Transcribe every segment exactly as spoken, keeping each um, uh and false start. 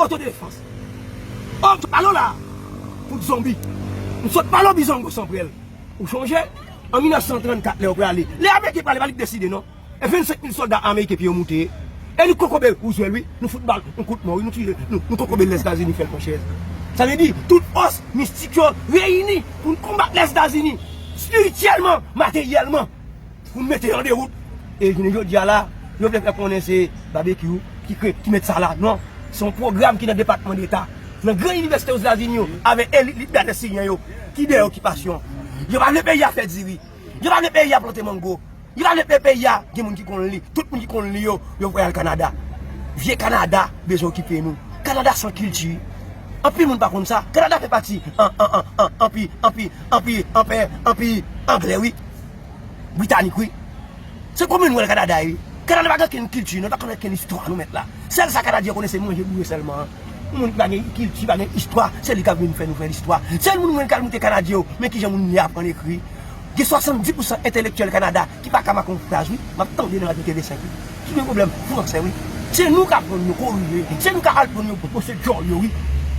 otodefans. Ò, m sot pale w la pou zonbi. M sot pale w bizongo san prèl. Ou chonje? An mil nèf san trannkat, lè yo prale. Lè Ameriken prale, pa li k deside, non. E vennsenk mil sòlda ameriken pye yo moute. E nou kokobe Roosevelt, wi. Nou fout bal, nou kout mò, wi. Nou tiye, nou, nou kokobe Lèzetazini fè l, monchè. Sa vle di, tout fòs mistik yo reyini pou n konbat Lèzetazini. Espirityèlman, materyèlman. Pou n mete yo an dewout. E jounen jodi a la, yo vle fè konnen se Babekyou ki kre-, ki met sa la. Non. Se yon pwogram ki nan Depatman Deta, nan gran inivèsite Ozetazini yo, avèk elit lidè siryen yo, ki dèyè okipasyon. Yo pa vle peyi a fè diri. Yo pa vle peyi a plante mango. Yo pa vle pe-, peyi a gen moun ki konn li. Tout moun ki konn li yo, yo voye al Kanada. Vye Kanada bezwen okipe nou. Kanada san kilti. Anpil moun pa konn sa. Kanada fè pati an, an, an, an, anpi, anpi, anpi, anpè, anpi anglè, wi. Britanik, wi. Se konbyen nou wè Kanada ye, wi. Kanada pa gen okenn kilti, nou pa konn okenn istwa nou mèt la. Sèl sa Kanadyen yo konnen se manje boure sèlman. Yon moun ki pa gen kilti, pa gen istwa, se li k ap vin fè nou fè listwa. Sèl moun mwen k al moute Kanadyen yo, men kijan moun li aprann ekri. Gen swasanndis pousan entelektyèl Kanada ki pa ka make yon fraz, wi. M ap tande nan radyo T V senk, wi. Ki gen pwoblèm fransè, wi. Se nou k aprann yo korije. Se nou k al pran yo pose djòl yo, wi.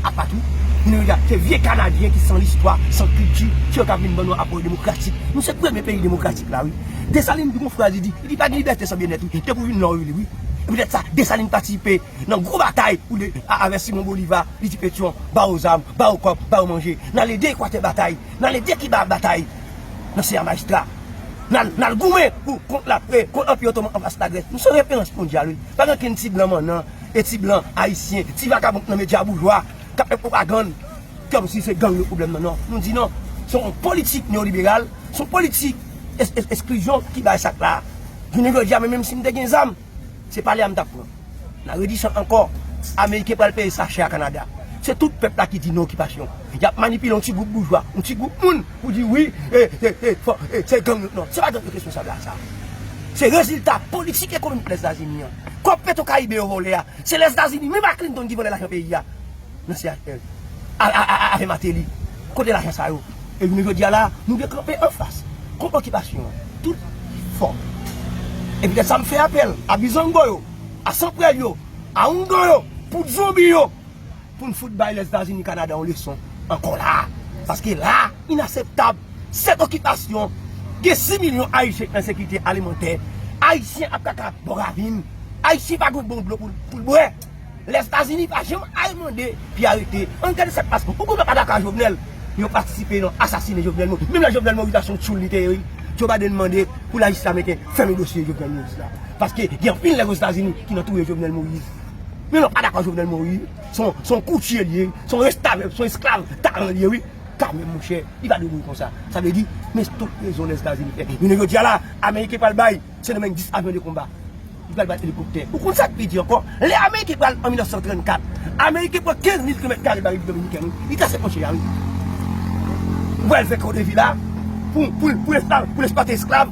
Apa tou, nou se vye Kanadyen ki san listwa, san kilti, se yo k ap vin ban nou apwòch demokratik. Nou se premye peyi demokratik la, wi. Desalin di yon fraz, li di, li di pa gen libète san byennèt, wi. Depi w vin la, w rele, wi. E poutèt sa, Desalin patisipe nan gwo batay pou de, a, avèk Simon Bolivar, li di Petyon, ba yo zam, ba yo kòb, ba yo manje. N al ede Ekwatè batay, n al ede Kiba batay nan Sierra Maestra. N al, n al goumen pou kont la, eh, kont Anpi Otoman anfas Lagrès. Nou se referans mondyal, wi. Pa gen okenn ti blan mannan, e ti blan ayisyen, ti vagabon k nan medya boujwa, k ap fè pwopagann kòmsi se gang yo pwoblèm nan, non. Nou di non. Se yon politik neyoliberal, se yon politik es-, es-, esklizyon ki bay sa k la. Jounen jodi a, men menm si m te gen zam, se pale a m t ap pran. N a redi sa ankò. Ameriken pral peye sa chè a Kanada. Se tout pèp la ki di non okipasyon. Y ap manipile yon ti gwoup boujwa, yon ti gwoup moun pou di wi, e, e, e, fò, e, se gang yo. Non, se pa gang yo k responsab a sa. Se rezilta politik ekonomik Lèzetazini an. Kòb Petro Caribe yo vòlè a, se Lèzetazini, menm ak Clinton ki vòlè lajan peyi a. Nan C H L. A, a, a, a, avè Martelly. Kote lajan sa yo? E jounen jodi a la, nou dwe kanpe anfas kont okipasyon an. Tout fò. E poutèt sa m fè apèl a bizongo yo, a sanprèl yo, a oungan yo, pou zonbi yo, pou n fout bay Lèzetazini Kanada yon leson ankò la. Paske la, inaseptab. Sèt okipasyon, gen sis milyon Ayisyen ki nan ensekirite alimantè. Ayisyen ap kaka bò ravin. Ayisyen pa gen bon dlo pou, pou l bwè. Lèzetazini pa janm al mande pou arete. Ann gade sa k pase. Ou konn yo pa dakò ak Jovenel. Yo patisipe nan asasinen Jovenel Moïse. Menm lè Jovenel Moïse la se yon tchoul li te ye, wi. Joe Biden mande pou lajistis ameriken fèmen dosye Jovenel Moïse la. Paske gen anpil nèg Ozetazini ki nan touye Jovenel Moïse. Men yo pa dakò ak Jovenel Moïse. Se yon, se yon koutye li ye, se yon restavèk, se yon esklav talan li ye, wi. Kanmenm, monchè, li pa dwe mouri konsa. Sa vle di, men tout rezon Lèzetazini fè. Jounen jodi a la, Ameriken pral bay Sendomeng dis avyon de konba. Li pral bay elikoptè. Ou konn sa k pi di ankò? Lè Ameriken pral an mil nèf san trannkat, Ameriken pran kenz mil kilomèt kare nan Repiblik Dominikèn, wi. Li trase fwontyè a, wi. Ou pral fè Kòdevil la pou, pou, pou esklav, pou eksplwate esklav.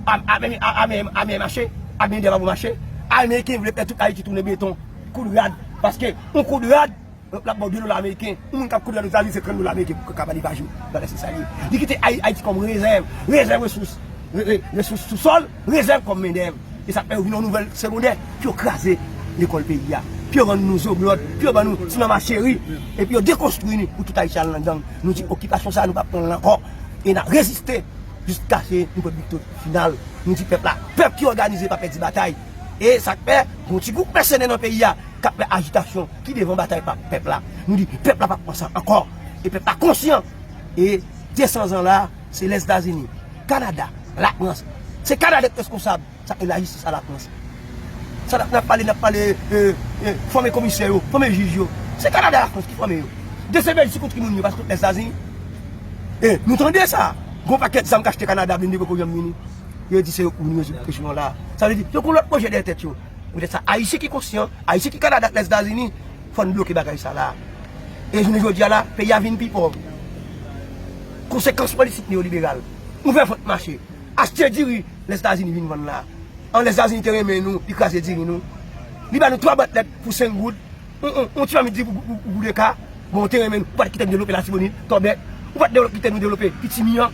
Ame, ame, ame, ame mache, ame dèyè pa pou mache. Ameriken vle fè tout Ayiti tounen beton. Koud rad. Paske yon koud rad, l ap ba w de dola ameriken. Yon moun k ap koud rad Ozetazini, se trant dola ameriken pou kapab li pa jou. Bagay se sa li ye. Li kite Ay-, Ayiti kòm rezèv, rezèv resous, re-, re-, resous sou sòl, rezèv kòm mendèv. E sa fè yo vin yon nouvèl segondè, pou yo kraze lekòl peyi a, pou yo rann nou zoblòd, pou yo ban nou ti manman cheri, epi yo dekonstwi nou pou tout Ayisyen al nan gang. Nou di okipasyon sa a, nou p ap pran l ankò. E n ap reziste jiskaske nou pran viktori final. Nou di pèp la, pèp ki òganize pa pèdi batay. E sa k fè, gon ti gwoup mèsenè nan peyi a k ap fè ajitasyon, ki devan batay pa pèp la. Nou di, pèp la p ap pran sa ankò. E pèp la konsyan. E de san zan la, se Lèzetazini, Kanada, Lafrans. Se Kanada k reskonsab sa k gen lajistis a Lafrans. Sa n ap, n ap pale, n ap pale, e, e, fòme komisè yo, fòme jij yo. Se Kanada, Lafrans ki fòme yo. De se Bèljik ki kontwi moun yo, pa se tout Lèzetazini. E, nou tande sa. Gon pakèt zam k achte Kanada, blende poko janm vini. Yo di se yo k pou vin rezoud kesyon an la. Sa vle di, yo gon lòt pwojè dèyè tèt yo. Poutèt sa, Ayisyen ki konsyan, Ayisyen ki Kanada ak Lèzetazini, fò n bloke bagay sa la. E jounen jodi a la, peyi a vin pi pòv. Konsekans politik neyoliberal. Ouvè vant mache. Achte diri Lèzetazini vin vann la. An Lèzetazini te renmen nou, li kraze diri nou. Li ba nou twa bwat lèt pou senk goud. On, on, on ti mamit di pou, pou, pou, pou de ka. Bon, ou te renmen nou, ou pa t kite nou devlope Latibonit, Tòbèk. Ou pa t devlo-, kite nou devlope Pitimi an.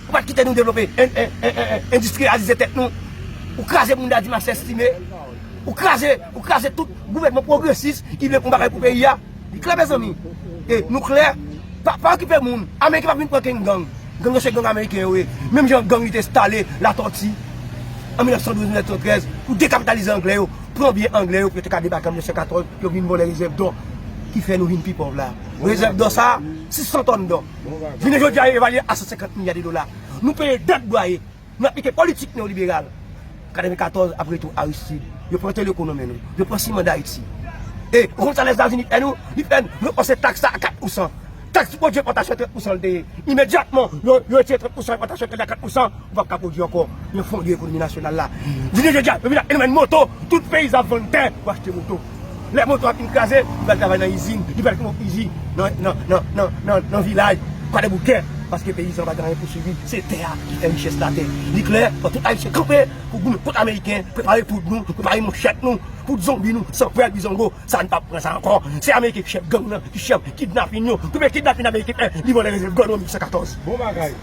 Ou pa t kite nou devlope en-, en-, en-, en-, en-, endistriyalize tèt nou. Ou kraze moun dadi machè estime. Ou kraze, ou kraze tout gouvènman pwogresis ki vle fè yon bagay pou peyi a. Li klè, mezanmi. E nou klè, pa, pa okipe moun. Ameriken p ap vin pran kenn gang. Gang yo se gang ameriken yo ye. Menm jan gang yo te enstale Latòti an mil nèf san douz, mil nèf san trèz pou dekapitalize anglè yo, pran byen anglè yo pou yo te ka debake an mil nèf san katòz, pou yo vin vòlè rezèv dò ki fè nou vin pi pòv la. Rezèv dò sa, sis san tòn dò. Jounen jodi a, yo evalye a san senkant milya de dola. Nou peye dèt dwaye. Nou aplike politik neyoliberal. Katrevenkatòz, ap retou Aristide. Yo pran telekonomi nou. Yo pran siman Dayiti. E, ou konn sa Lèzetazini fè nou? Li fè nou, yo panse taks la a kat pousan. Taks sou pwodui enpòtasyon, trant pousan l te ye. Imedyatman, yo, yo retire trant pousan enpòtasyon, trant a kat pousan, ou p ap ka pwodui ankò. Yo fondre ekonomi nasyonal la. Jounen jodi a, yo vin ap fè nou vann moto, tout peyizan ap vann tè pou achte moto. Lè moto a fin kraze, li pral travay nan izin, li pral fè izin nan, nan, nan, nan, nan, nan vilaj, Kwadèboukè, paske peyizan pa gen anyen pou swivi, se tè a ki fè richès latè. Li klè, fò tout Ayisyen kanpe pou goumen kont Ameriken, prepare poud nou, prepare manchèt nou, poud zonbi nou, san pwèl bizongo, sa n p ap pran sa ankò. Se Ameriken ki chèf gang nan, ki chèf kidnapin yo, premye kidnapin Ameriken fè, li vòlè rezèv dò nou an mil nèf san katòz. Bon bagay.